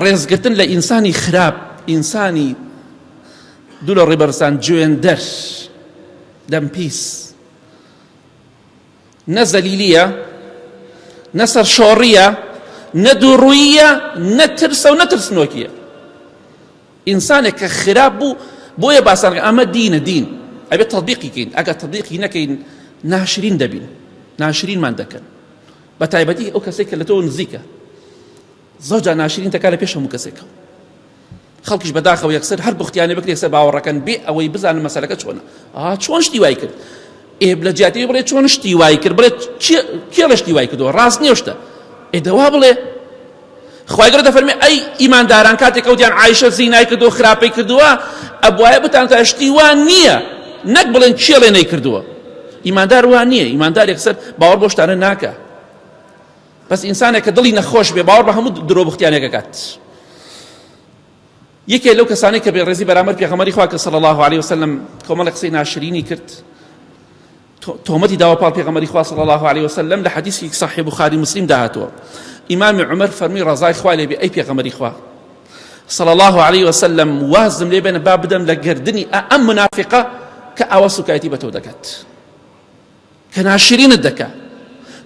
ڕێزگرتن لە ئینسانی خراپ، ئینسانی دوو لە ڕێبەرزان جوێندەر، دەم پیس، نە زەلیلیە، نە سەرشۆڕیە، نە دووڕوویە، نە ترسە و نە ترسنۆکیە. ئینسانێک کە خراپ بوو بۆیە باسان ئەمە دینە دین ئەبێت تەطبیقی کەین ئەگەر تەطبیقی نەکەین ناشرین دەبین ناشرینمان دەکەن بە تایبەتی ئەو کەسێک کە لە تۆ نزیکە زۆر جار ناشرین دەکات لە پێش هەموو کەسێکەوە خەڵکیش بەداخەوە یەکسەر هەر بختیانە بکرێت یەکسەر باوەڕەکەن بێ ئەوەی بزانن مەسەلەکە چۆنە ئا چۆن شتی وای کرد ئێ لە جیاتی بڵێ چۆن شتی وای کرد بڵێ کێ لە شتی وای کردووە ڕاست نییە شتە ئێ دەوا بڵێ خوای گەورە دەفەرمێ ئەی ئیمانداران کاتێک کەوتیان عایشە زینای کردووە خراپەی کردووە ئەبوایە بتان تا شتی وا نییە نەک بڵێن کێڵێ نەیکردووە ئیماندار وا نییە ئیماندار یەکسەر باوەڕ بۆ شتانە ناکە بەس ئینسانێک کە دڵی نەخۆش بێ باوەڕ بە هەموو درۆ بوختیانێک ئەکات. یەکێ لەو کەسانەی کە بێڕێزی بەرامبەر پێغەمبەری خوا کرد صلی الله علیه وسلم کۆمەڵێک قسەی ناشرینی کرد تۆمەتی داوە پاڵ پێغەمبەری خوا صلی الله علیه وسلم لە حەدیثی صحیح بخاری مسلم دا هاتووە ئیمام عمر فەرمی ڕەزای خوا لێ بێ ئەی پێغەمبەری خوا صلی الله علیه وسلم وازم لێ بێنە با بدەم لە گردنی ئەم منافقە کە ئاوا سوکایەتی بە تۆ دەکات کە ناشرینت دەکا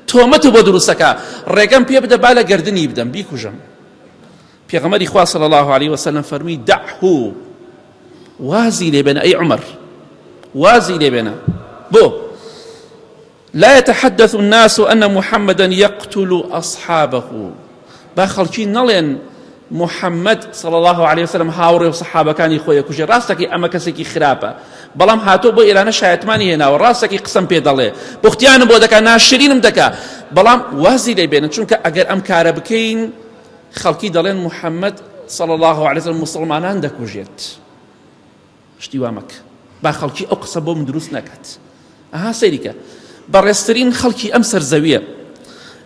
تۆمەت بۆ دروستەکە ڕێگەم پێ بدە با لە گردنی بدەم بیکوژم پێغەمبەری خوا صلی الله علیه وسلم فەرمی دعه وازی لێ بێنە ئەی عمر وازی لێ بێنە بۆ لا يتحدث الناس أن محمدا يقتل أصحابه با خەڵکی نەڵێن محمد صلی اللە علیە وسلم هاوڕێ و سەحابەکانی خۆی ئەکوژێ ڕاستەکەی ئەمە کەسێکی خراپە بەڵام هاتۆ بۆ ئێرانە شایەتمانی هێناوە ڕاستەکەی قسەم پێ دەڵێ بوختیانم بۆ دەکا ناشرینم دەکا بەڵام وازی لێ بێنن چونکە ئەگەر ئەم کارە بکەین خەڵکی دەڵێن محمد صلی الله علیه وسلم مسلمانان دەکوژێت شتی وا مەکە با خەڵکی ئەو قسە بۆ من دروست نەکات ئەها سەیریکە بەڕێزترین خەڵکی ئەم سەرزەویە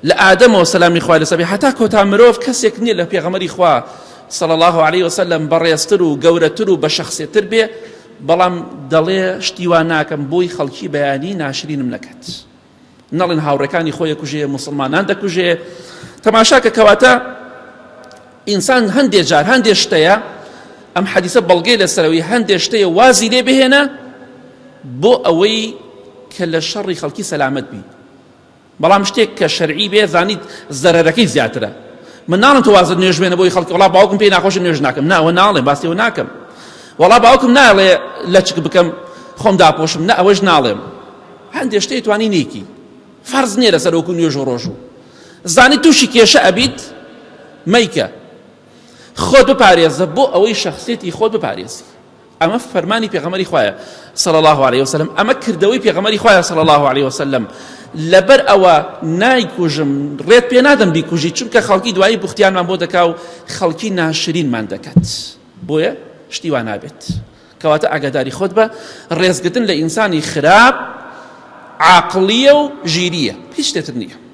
لە ئادەمەوە سەلامی خوای لەسەر بێ هەتا کۆتا مرۆڤ کەسێک نییە لە پێغەمەری خوا صلی الله علیه وسلم بەڕێزتر و گەورەتر و بە شەخسێتر بێ بەڵام دەڵێ شتی وا ناکەم بۆی خەڵکی بەیانی ناشرینم نەکات نەڵێن هاوڕێکانی خۆی کوژێ موسڵمانان دەکوژێ تەماشاکە کەواتە ئینسان هەندێ جار هەندێ شتەیە ئەم حەدیسە بەڵگەی لەسەرەوەی هەندێ شتەیە وازی لێ بهێنە بۆ ئەوەی کە لە شەڕی خەڵکی سەلامەت بی بەڵام شتێک کە شەرعی بێ زانیت زەرەرەکەی زیاترە من ناڵم تۆ وازت نوێژ بێنە بۆی خەڵکی وڵا باوکم پێی ناخۆشە نوێژ ناکەم نا ئەوە ناڵێم باسی ئەوە ناکەم وەڵا باوکم ناڵێ لەچک بکەم خۆم داپۆشم نە ئەوەش ناڵێم هەندێ شتێ توانی نیکی فەرز نییە لەسەر وەکو نوێژ و ڕۆژوو زانی تووشی کێشە ئەبیت مەیکە خۆت بپارێزە بۆ ئەوەی شخصێتی خۆت بپارێزی ئەمە فەرمانی پێغەمەری خوایە صلی الله عليه وسلم ئەمە کردەوەی پێغەمەری خوایە صلی الله عليه وسلم لەبەر ئەوە نایکوژم ڕێت پێ نادەم بیکوژی چونکە خەڵکی دوایی بوختیانمان بۆ دەکا و خەڵکی ناشرینمان دەکات بۆیە شتی وا نابێت کەواتە ئاگاداری خۆت بە، ڕێزگرتن لە ئینسانی خراپ عاقڵییە و ژیرییە، هیچ شتێ تر نییە.